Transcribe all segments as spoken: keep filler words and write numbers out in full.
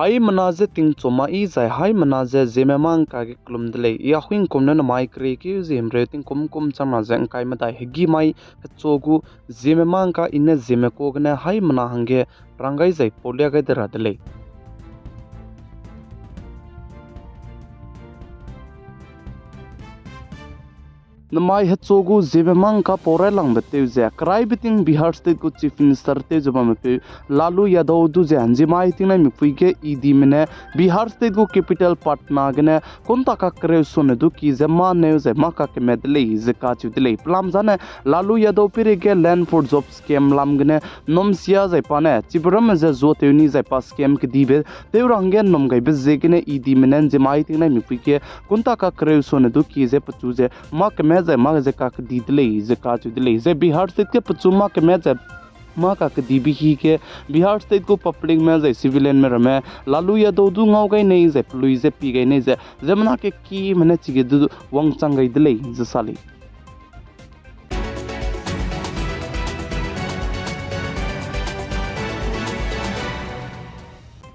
Haimena ze tingchu mai zai haimena ze Zeme mangka ge kelum de lei. I a huingkum ne namai keriekeu ze himreu tingkum kum changna ze ngkai medai hegî mai hechu gu Zeme mangka i ne Zeme ka gene haimena hangge rang gai zai paulia gai de ra de lei. Namai hechu gu Zeme mangka pau railangbe tew ze, keraibe ting Bihar State gu Chief Minister tew ze bamme peu Lalu Yadav du ze, nzimai tingnai mipui ge E Dme ne Bihar State gu capital Patna gene kunta kakereu sone du ki ze mâ neu zai mâ kakeme de lei ze kacheu de lei. Pelam zane Lalu Yadav peireige Land for Jobs scheme lam gene nnum sia zai pa ne chibe ramme ze zuatew ni zai pa scheme kedibe tew ra hangge nnum gaibe ziegene E Dme ne nzimai tingnai mipui ge kunta kakereu sone du ki ze pechu ze mâ keme zai mâ ze kakedi de lei ze kacheu de lei. Zai Bihar State ge pechu mâ keme zai mâ kakedibe hi ge Bihar State gu publicme zai civilianme ramme Lalu Yadav du ngau gai nei zai pelui ze pi gai nei ze ziemmena kekime ne chige du wangchang gai de lei ze sa lei.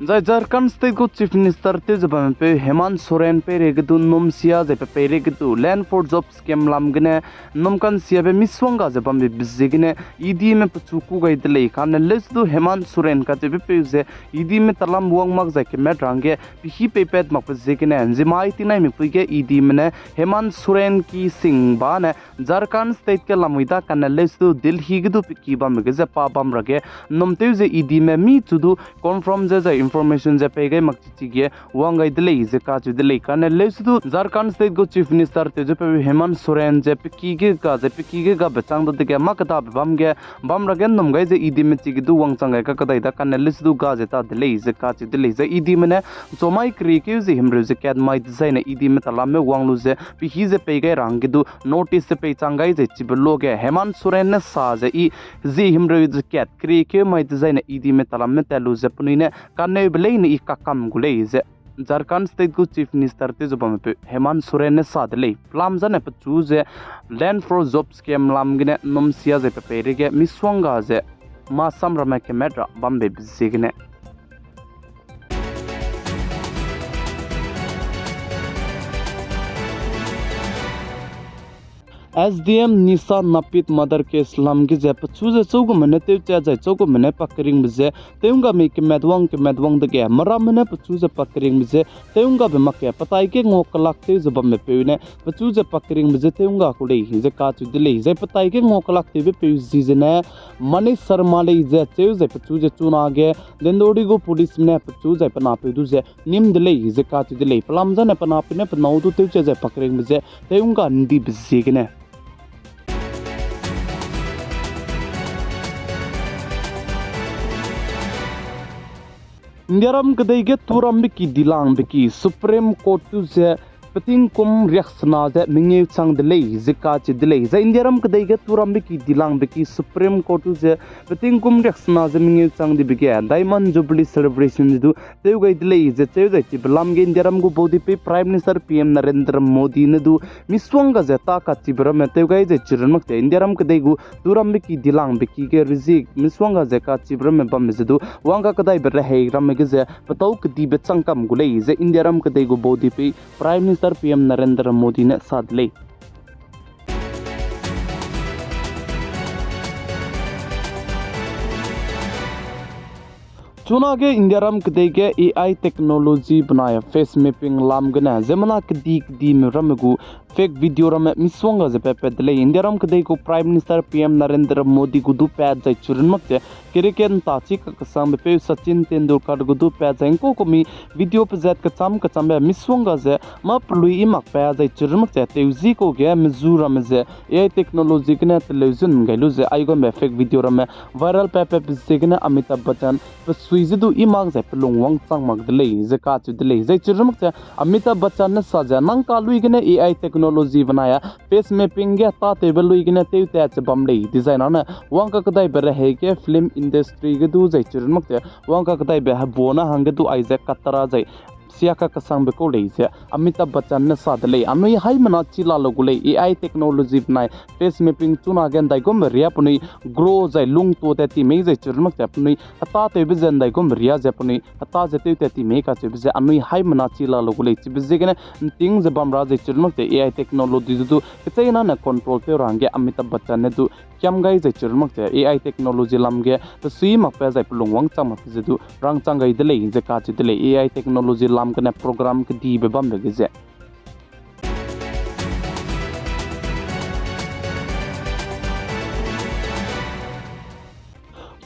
Zai Jharkhand State gu Chief Minister tew ze bamme peu Hemant Soren peireige du nnum sia zai pe peireige du Land for Jobs scheme lam gene nnum kansiabe misongga ze bambe ziegene E Dme pechu kû gai de lei. Kane leuse du Hemant Soren kacheube peu ze E Dme talam wang mak zai kemet ra hangge pehî peipat makbe ziegene nzimai tingnai mipui ge E Dme ne Hemant Soren ki sing ba ne Jharkhand State ge lamui da kane leuse du Delhi ge du pe ki bamme ge ze pa bam ra ge nnum tew ze E Dme michu du confirm ze zai information ze pei gai mak chi chige wang gai de lei ze kacheu de lei. Kane leuse du Jharkhand State gu Chief Minister tew ze peu Hemant Soren ze pe ki ge ga ze pe ki ge gabe chang dadege mâ kedabe bam ge bam ra ge nnum gai ze E Dme chige du wangchang gai kakadai da kane leuse du ga ze ta de lei ze kacheu de lei. Zai E Dme ne chumai keriekeu ze himreu ze kat mai dezaine E Dme talamme wang lu ze pehî ze pei gai ra hangge du notice ze pei chang gai ze chibe luage Hemant Soren ne sa ze i zi himreu ze kat keriekeu mai dezaine E Dme talamme tat lu ze penui ne kaneube leine i kakam gu lei ze Jharkhand State gu Chief Minister tew ze bamme peu Hemant Soren ne sa de lei. Pelam zane pechu ze Land for Job scheme lam gene nnum sia zai pe peireige misongga ze mâ sam ramme kemet ra bambe ziegene S D M Nisha Napit murder case lam ge ze pechu ze châugume ne tewchat zai châugume ne pa keringbe ze tew'ngga mei kemetwang kemetwang dege meramme ne pechu ze pa keringbe ze tew'nggabe mak ge petai ge ngua kelak tew ze bambe peu ne pechu ze pa keringbe ze tew'ngga ku lei ze kacheu de lei. Zai petai ge ngua kelak tewbe peu zi zene Manish Sharma lei ze cheu zai pechu ze chunage Dindori gu policeme ne pechu zai pe napeu du ze nîm de lei ze kacheu de lei. Pelam zane pe napeu ne pe nâu du tewchat zai pa keringbe ze tew'ngga ndibe ziegene Indiaram kedei ge turambe ki dilangbe ki Supreme Court du ze petingkum riaksena ze mengeu chang de lei ze kacheu de lei. Zai Indiaram kedei ge turambe ki dilangbe ki Supreme Court du ze petingkum riaksena ze mengeu chang dibe ge Diamond Jubilee Celebration ze du tew gai de lei ze cheu zai chibe lam ge Indiaram gu baudipeu Prime Minister P M Narendra Modi ne du misongga ze ta kachibe ramme tew gai zai chirun mak ze Indiaram kedei gu turambe ki dilangbe ki ge rezie misongga ze kachibe ramme bamme ze du wang kakedaibe rehei ramme ge ze petâu kedibe chang kam gu lei ze Indiaram kedei gu baudipeu Prime Minister P M Narendra Modi ne sa de lei. Chunage Indiaram kedei ge A I technology benai face mapping lam gene ziemmena kedi kedime ramme gu fake video ramme misongga ze patpat de lei. Indiaram kedei gu Prime Minister P M Narendra Modi gu du pat zai chirun mak ze cricket ntachi kakesangbe peu Sachin Tendulkar gu du pat zai ngkau kumi video pezat kecham kechambe misongga ze mâ pelui i makpat zai chirun mak ze tewzi kau ge mezu ramme ze A I technology gene teleuzun gai lu ze aigumbe fake video ramme viral patpatbe ziegene Amitabh Bachchan pe sui ze du i mak zai pe lung wangchang mak de lei ze kacheu de lei. Zai chirun mak ze Amitabh Bachchan ne sa ze nang ka lui gene A I technology benai face mapping ge tâtewbe lui gene tewtat ze bam lei dizai nane wang kakedaibe rehei ge film industry ge du zai chirun mak ze wang kakedaibe hebuane hangge du aize katara zai sia kakesangbe kau lei ze Amitabh Bachchan ne sa de lei. Anui haimena chi la lu gu lei, A I technology benai face mapping chunage ndaigumbe ria penui grow zai lungto tat ti mei zai chirmak ze penui heta tewbe ze ndaigumbe ria ze penui heta ze tew tat ti mei kacheube ze anui haimena chi la lu gu lei. Chibe ziegene nting ze bam ra zai chirmak ze A I technology du kecheîna ne control tew ra hangge Amitabh Bachchan ne du kiam gai zai chirmak ze A I technology lam ge pesui makbe zai pelung wangchang makbe ze du rangchang gai de lei ze kacheu de lei. A I technology lam gene program kedibe bambe ge ze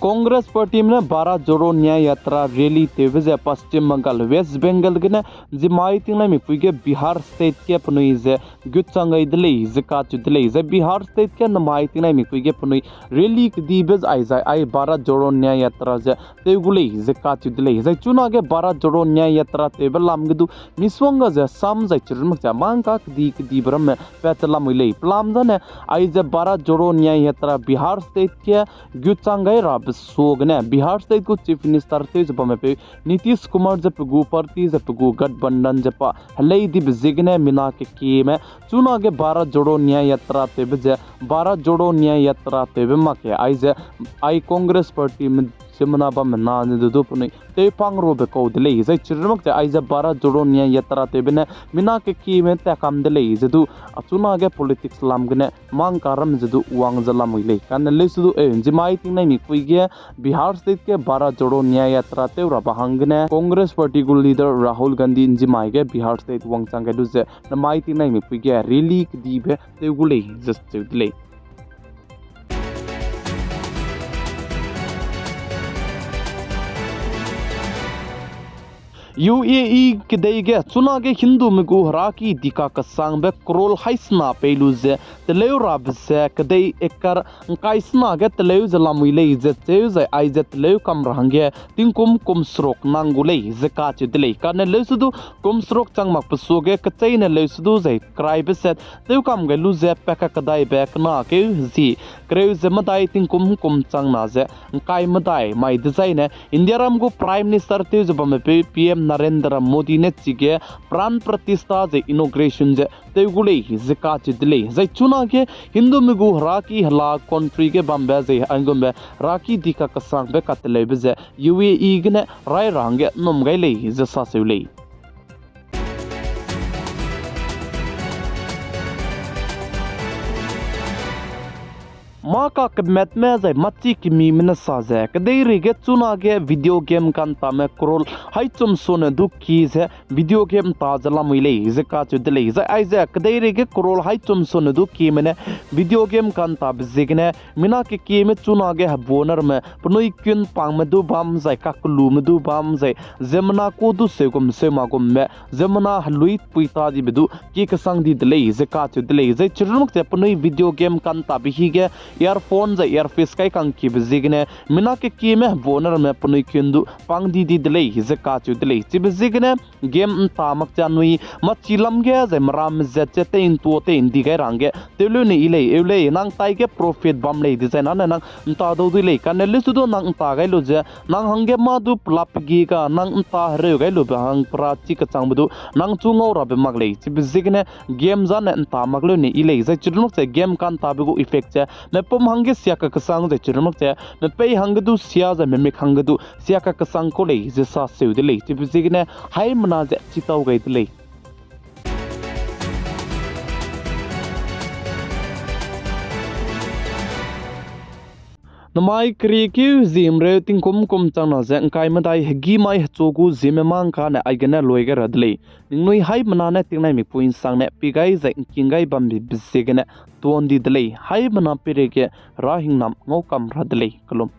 Congress partyme ne Bharat Jodo Nyay Yatra rally tewbe ze Paschim Bengal, West Bengal gene nzimai tingnaimikpui ge Bihar state ge penui ze gutchang gai de lei ze kacheu de lei. Zai Bihar state ge namai tingnaimikpui ge penui rally kedibe zai zai ai Bharat Jodo Nyay Yatra ze tew gu lei ze kacheu de lei. Zai chunage Bharat Jodo Nyay Yatra tewbe lam ge du misongga ze sam zai chirmak ze mangka kedi kedibe ramme pat te lamui lei. Pelam zane aize Bharat Jodo Nyay Yatra Bihar state ge gutchang gai rabe suagene Bihar state gu Chief Minister tew ze bamme peu Nitish Kumar ze pe gu party ze pe gu Gathbandhan ze pa helei dibe ziegene mina kekieme chunage Bharat Jodo Nyay Yatra tewbe ze Bharat Jodo Nyay Yatra tewbe mak ke aize ai Congress partyme ziemmena bamme na ne du du penui tewpang rabe kau de lei. Zai chirmak ze aize Bharat Jodo Nyay Yatra tewbe ne mina kekieme takam de lei ze du achunage politics lam gene mangka ram ze du wang ze lamui lei. Kane leuse du eu nzimai tingnaimikpui ge Bihar state ge Bharat Jodo Nyay Yatra tew rabe hanggene Congress party gu leader Rahul Gandhi nzimai ge Bihar state wangchang gai lu ze namai tingnaimikpui ge rally kedibe tew gu lei ze cheu de lei. U A E kedei ge chunage Hindume gu heraki dika kesangbe crore haisena pei lu ze teleu rabe ze kedei acre ngkai sena ge teleu ze lamui lei ze cheu zai aize teleu kam ra hangge tingkum kum seruk nang gu lei ze kacheu de lei. Kane leuse du kum seruk chang makbe suage kecheîne leuse du zai keraibe set tewkam gai lu ze peka kedaibe kena keu zi kereu ze medai tingkum kum changna ze ngkai medai mai dezaine Indiaram gu Prime Minister tew ze bamme peu P M Narendra Modi ne chige Pran Pratishtha ze inauguration ze tew gu lei ze kacheu de lei. Zai chunage Hindume gu heraki hela country ge bambe zai aigumbe heraki dika kesangbe kateleube ze U A E gene rai ra hangge nnum gai lei ze saseu lei. Mâ kakemetme zai mâchi kemime ne sa ze, kedeirei ge chunage video game kantame crore haichum sone du ki ze video game ta ze lamui lei ze kacheu de lei. Zai aize kedeirei ge crore haichum sone du kime ne video game kantabe ziegene mina kekieme chunage hebuanerme penui kun pangme du bam zai kakelume du bam zai ziemmena ku du seugum seuma gumme ziemmena heluipui ta dibe du ki kesang di de lei ze kacheu de lei. Zai chirunmak ze penui video game kantabe hige earphone zai earpiece kai kangkibe ziegene mina kekieme hebuanerme penui kun du pang di di de lei ze kacheu de lei. Chibe ziegene game nta mak ze anui mâchi lam ge zai meramme zat ze tei ntua tei ndi gai ra hangge tew leu ne i lei, eu lei, nang taige profit bam lei dezai nane nang nta dau dui lei. Kane leuse du nang nta gai lu ze nang hangge mâ du pelap pegi ga nang nta hereu gai lube hang pera chi kechangbe du nang chu ngau rabe mak lei. Chibe ziegene game zane nta mak leu ne i lei. Zai chirunmak ze game kantabe gu effect ze mepum hangge sia kakesang zai chirunmak ze mepei hangge du sia zai memik hangge du sia kakesang kau lei ze saseu de lei. Chibe ziegene haimena ze chitau gai de lei. Namai keriekeu zimreu tingkum kum changna ze ngkai medai hegî mai hechu gu ziemme mangkane aigene lui gai ra de lei. Ningnui haimena ne tingnaimikpui nsangne pi gai zai ngking gai bambe ziegene tuan di de lei. Haimena peireige Hera hingnam ngau kam ra de lei. Kelum.